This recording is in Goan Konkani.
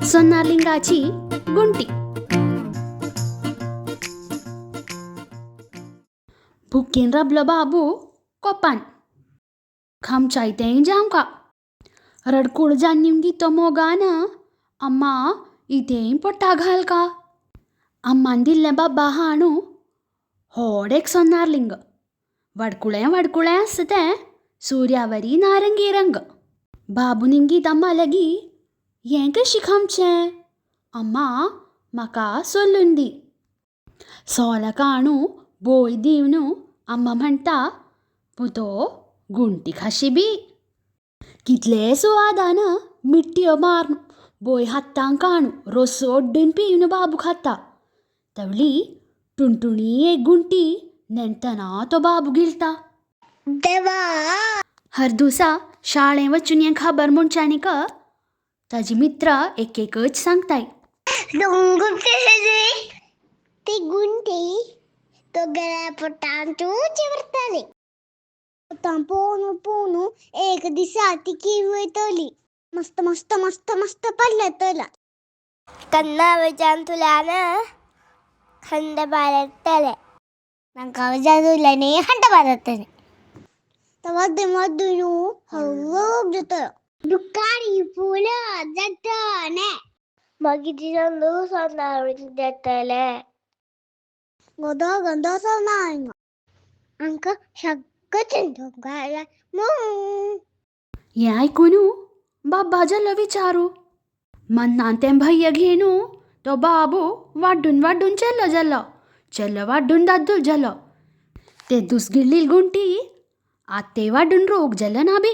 सोनारलिंगाची गुंटी. भुकेन राबलो बाबू कोपान खामच्या तें जावंका रडकूळ जान्युंगी तो मोगान अम्मा इतेंय पोटा घाल का. अम्मान दिल्लें बाबा हाणू होड एक सोनारलिंग वाडकुळें वाडकुळें आसता तें सुर्यावरी नारंगी रंग. बाबू निंगीत अम्मा लागी हें कशी खामचें अम्मा म्हाका सोलून दी. सोलां काणू बोय दिवन अम्मा म्हणटा पुतो गुंटी खाशी बी. कितले सुवादान मिट्ट्यो मारून बोय हातान काणू रोस ओड्डून पिवन बाबू खाता. तवली टुणटुणी एक गुंटी नेणतना तो बाबू गिळटा. देवा. हर दिसा शाळें वचून हें खबर म्हणच्यानिक ताजी मित्र एक एकच सांगताय. ती गुंटी तो गळ्या पोटान चिवरताली. आतां पोवनु पोवनु एक दिसा ती किर वयतली. मस्त मस्त मस्त मस्त पडलेतला. कन्ना वयच्यान तुल्यान खंड बारतले. नाका वयच्यान तुल्यानी हंड बारतले. मध्य मध्य हळू जातलो. दुकानी फुलां जातले. मागीर तिच्यान सोनार जातले. गोदो गंदो सोनार आमकां सगळें. हें आयकून बाबा जालो विचारू. मन्नान तें भय्य घेवन तो बाबू वाड्डून वाड्डून चेल्लो जालो चेल्लो वाड्डून दादूल जालो. ते दुसगिल्ली गुंटी आत्ते वाड्डून रोग जालो ना बी.